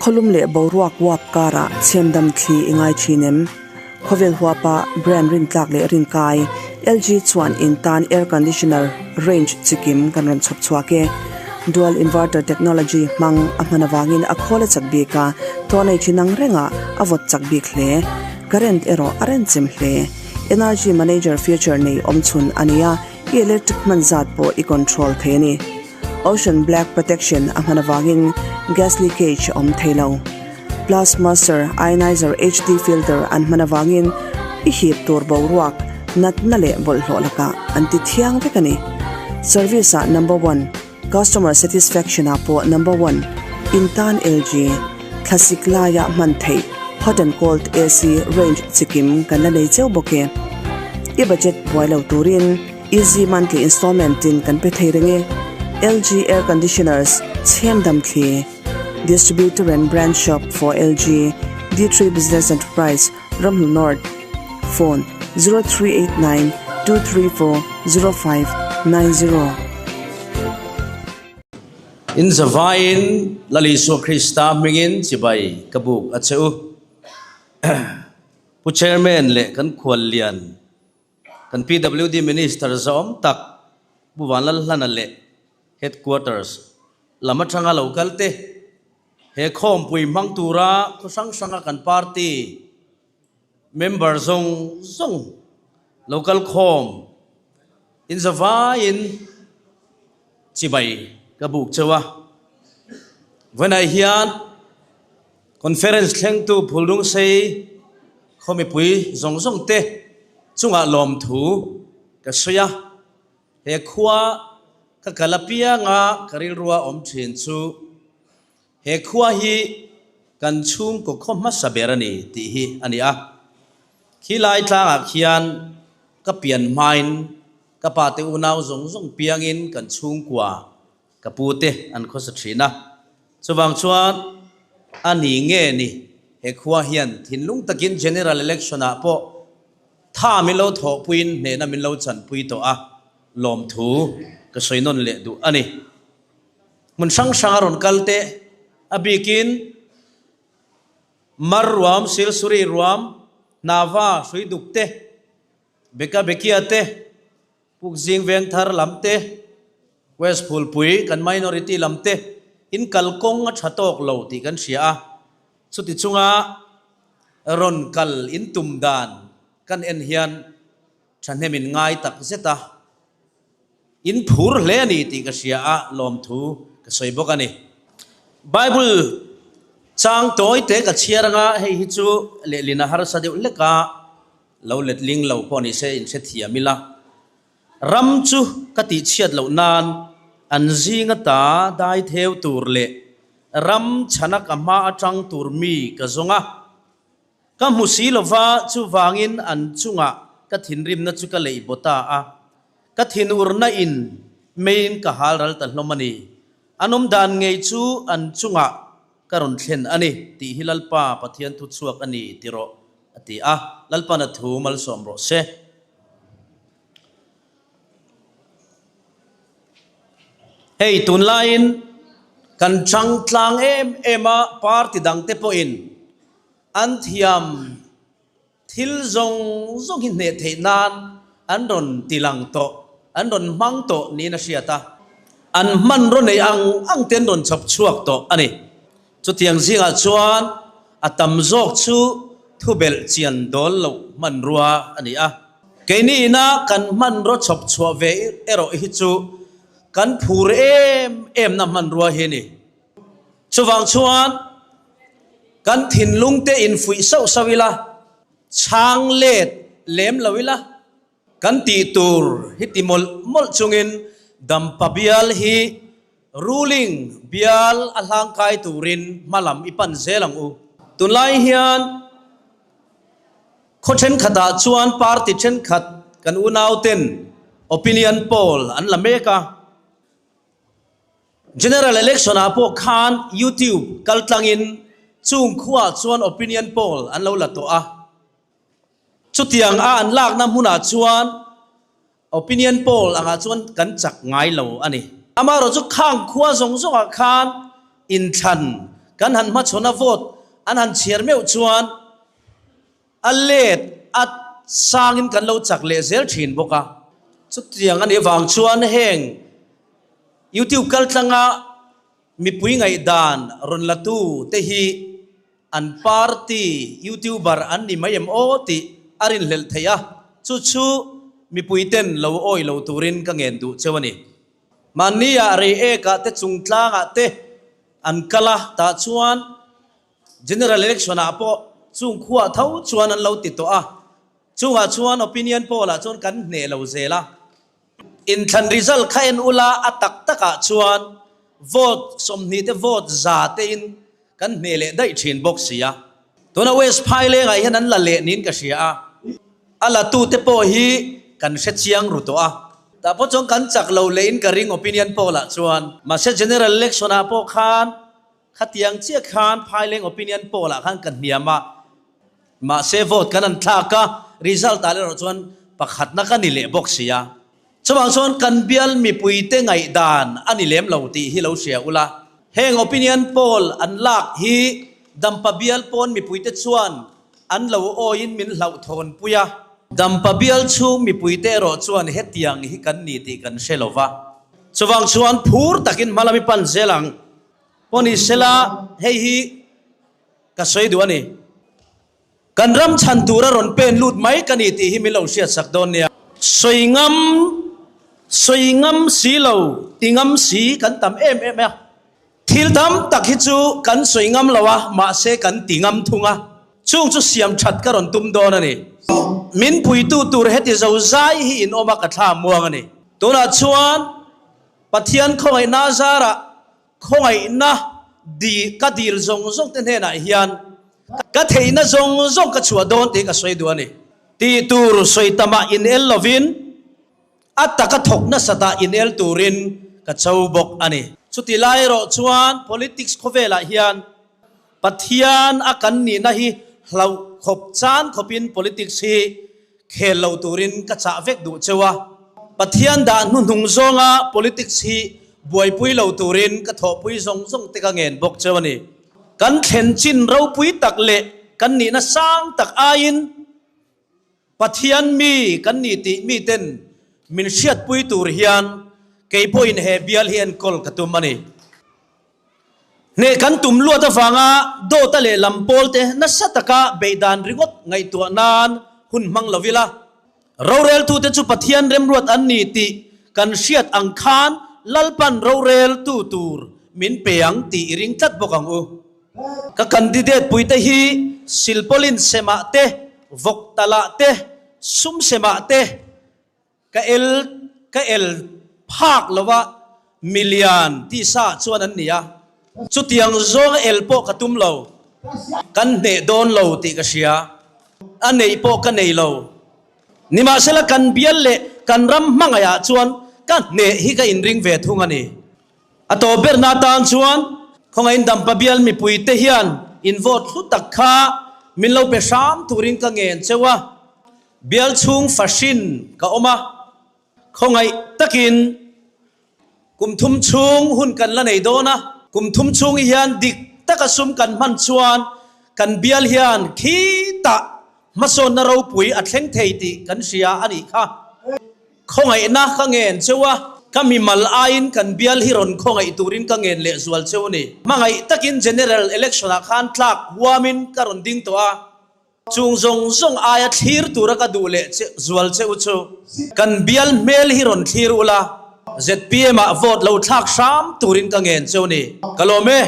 Khawlum leh boruak uap karah chhiamdam thli i ngai thin em? Khawvel huapa brand rintlak leh rinkai, LG chuan in tan air conditioner range chikim kan rawn chhawp chhuak e. Dual inverter technology hmang a hman avangin a khawl a chak bik a, thaw nei thin ang rengah a vawt chak bik hle. Current erawh a renchem hle. Energy manager feature nei awmchhun a ni a, i electric hman zat pawh i control thei a ni. Ocean Black Protection a hman avangin gas leakage a awm thei lo. Plus Master Ionizer HD filter an hman avangin i hip tur boruak, natna leh bawlhhlawh lakah an ti thiang vek a ni. Service ah number one, customer satisfaction ah pawh number one, in tan LG, thlasik laia hman theih hot and cold AC range chikim kan la nei cheu bawk e. I budget buai lo turin. Easy monthly installment in kan pe thei reng e. LG Air Conditioners, Chhem Dam Thli, Distributor and Branch Shop for LG, D3 Business Enterprise, Ramhlun North, Phone, 0389 234 0590. In zavaiin Lal Isua Krista hmingin chibai ka buk a che u. Pu Chairman leh kan khuallian Kan PWD Minister zawm tak Pu Vanlalhlana leh Headquarters lam atanga lo kal te he khawmpui hmang tura khaw hrang hranga kan party member zawng zawng lo kal khawm inzavaiin chibai ka buk cheu a. Vawiinah hian Conference thlengtu Phulrungsei khaw mipui zawng zawng te chungah lawmthu ka sawi a, he khua ka kal apianga ka rilrua awm thin chu he khua hi kan chhungkaw khaw hmasa ber a ni tih hi a ni a. Khi lai tlangah khian ka pian hmain ka pate unau zawng zawng piangin kan chhungkua Ka pu te an khawsa thin a, chuvang chuan a ni nge ni he khua hian thinlung takin General Election ah pawh tha min lo thawhpuiin hnehna min lo chanpui tawh a, lawmthu ka sawi nawn leh duh a ni. Hmun hrang hrang a rawn kal teh a bikin Mar ruam, Silsuri ruam, Hnava, Hruiduk te, Beka Bekia te, Pukzing Vengthar lam te, West Phulpui kan minority lam te in kalkawng a tha tawk lo tih kan hria a, chuti chunga rawn kal in tum dan kan en hian thahnem in ngai tak zet a, in phur hle a ni tih ka hria a, lawmthu ka sawi bawk a ni. Bible chang tawi te ka chhiar anga hei hi chu lehlin a harsa deuh hlek a, Lo letling lo pawh ni se in hrethiam ila, ram chu ka tihchhiat loh nan an zinga ta dai theu tur leh ram chhana ka hma atang tur mi ka zawng a. Ka hmu si lova chuvangin an chungah ka thinrimna chu ka leih baw ta a, ka thinurna in meiin ka hal ral ta hlawm a ni. An awm dan ngei chu an chungah Ka rawn thlen a ni, tih hi Lalpa Pathian thu chhuak a ni ti rawh, a ti a. Lalpa'n a thu malsawm rawh se. Hei, tunlaiin kan chang tlang em em a, party dangte pawhin an thiam thil zawng zawng hi hneh theih nan an rawn ti lang tawh, an rawn hmang tawh niin a hriat a, an hmanraw nei ang ang te an rawn chhawp chhuak tawh a ni. Chutiang zingah chuan a tam zawk chu thubelh chian dawl loh hmanrua a ni a. Keini ina kan hmanraw chhawp chhuah ve erawh hi chu kan phur em emna hmanrua hi a ni. Chuvang chuan kan thinlung te infuih sauh sauh ila, chhang let lem lo ila, kan tih tur hi ti mawlh mawlh chungin Dampa bial hi ruling bial a hlangkai turin hma lam i pan zel ang u. Tunlai hian khaw thenkhatah chuan party thenkhat kan unauten opinion poll an la mek a. General Election ah pawh khan YouTube kal tlangin chung khuaah chuan opinion poll an lo la tawh a. Chutiang a an lakna hmunah chuan opinion poll angah chuan kan chak ngai lo a ni. Amaherawhchu khang khua zawng zawngah khan inthlan Kan han hmachhawn a vote an han chhiar meuh chuan a let a sangin kan lo chak leh zel thin bawk a. Chutiang a nih avang chuan heng YouTube kaltlanga mipui ngaihdan rawn la tu te hi an party YouTuber an ni mai em aw tih a rinhlelh theih a, chu chu mipui ten lo awi lo turin ka ngen duh cheu a ni. Mahnia Reiek-ah te chungtlangah te an kal a, tah chuan General Election ah pawh chung khuah tho chuan an lo ti tawh a, chungah chuan opinion poll ah chuan kan hneh lo zel a. Inthlan result kha en ula a tak takah chuan vote 20 te vote za tein kan hneh leh daih thin bawk si a. Tuna West Phailengah hian an la leh niin ka hria a, a la tute pawh hi kan hre chiang ru tawh a. Tah pawh chuan kan chak lo lehin ka ring opinion poll ah chuan. Mahse General Election ah pawh khan Khatiang chiah khan Phaileng opinion poll ah khan ka hniam a, mahse vote kan an thlak a, result ah erawh chuan pakhatna ka ni leh bawk si a. Chuvang chuan kan bial mipuite ngaihdan a ni lem lo tih hi lo hria ula. Heng opinion poll an lak hi Dampa bial pawn mipuite chuan an lo awiin min hlauhthawnpui a. Dampa bial chhung mipuite erawh chuan hetiang hi kan ni tih kan hre lo va. Chuvang chuan phur takin hmalami pan zel ang. Pawh ni sela, hei hi ka sawi duh a ni. Kan ram chhan tura rawn pen lut mai ka ni tih hi min lo hriatsak dawn nia. Sawi ngam, sawi ngam si lo, ti ngam si kan tam em em a. Thil tam tak hi chu kan sawi ngam lo a, mahse kan ti ngam thung a. Chung chu siam that ka rawn tum dawn a ni. Min puitu tur heti zo zai hi in awm a ka thla muang a ni. Tunah chuan Pathian khawngaihna zarah Khawngaihna di ka dil zawng zawng te hnenah hian ka theihna zawng zawng ka chhuah dawn tih ka sawi duh a ni. Tih tur sawi tamah inel lovin a taka thawk nasatah inel turin ka cho bawk a ni. Chuti lai erawh chuan politics khawvelah hian Pathian a kan nihna hi hlauh khawp chan khawpin politics hi Khel lo turin ka chah vek duh cheu a, Pathian dah hnuhnung zawnga politics hi buaipui lo turin ka thawhpui zawng zawng te ka ngen bawk cheu a ni. Kan thlen chin ropui tak leh kan nihna sang tak aiin Pathian mi kan ni tih miten min hriatpui tur hian kei pawhin he bial hi enkawl ka tum a ni. Hneh kan tum luat avanga dawta leh lam pawlte nasa taka beih dan ringawt ngaihtuah nan hun hmang lo ila, roreltute chu Pathian remruat an ni tih kan hriat ang khan Lalpan roreltu tur min pe ang tih i ring tlat bawk ang u. Ka candidate puite hi silpawlin semah te, vawk talah te, sum semah te, Ka el ka el phak lo a, milian tisa chuan an ni a, chutiang zawnga el pawh ka tum lo, kan hneh dawn lo tih ka hria, a neih pawh ka nei lo. Nimahsela kan bial leh kan ram hmangaihah chuan ka hneh hi ka inring ve thung a ni. A tawp berna atan chuan khawngaih Dampa bial mipuite hian in vote hlu tak kha min lo pe hram turin ka ngen cheu a. Bial chhung fahrin ka awm a, khawngaih takin kum thum chhung hun kan la nei dawn a, kum thum chhung hian dik taka sum kan hman chuan kan bial hian khitah hmasawnna ropui a thleng thei tih kan hria a nih kha. Khawngaihna ka ngen cheu a, ka mimal aiin kan bial hi rawn khawngaih turin ka ngen lehzual cheu a ni. Hmangaih takin General Election ah khan tlak huamin ka rawn ding tawh a. Chung zawng zawng aia thlir tura ka duh leh zual che u chu kan bial hmel hi rawn thlir ula, zpm ah vote lo thlak hram turin ka ngen cheu ni. Ka lawm e.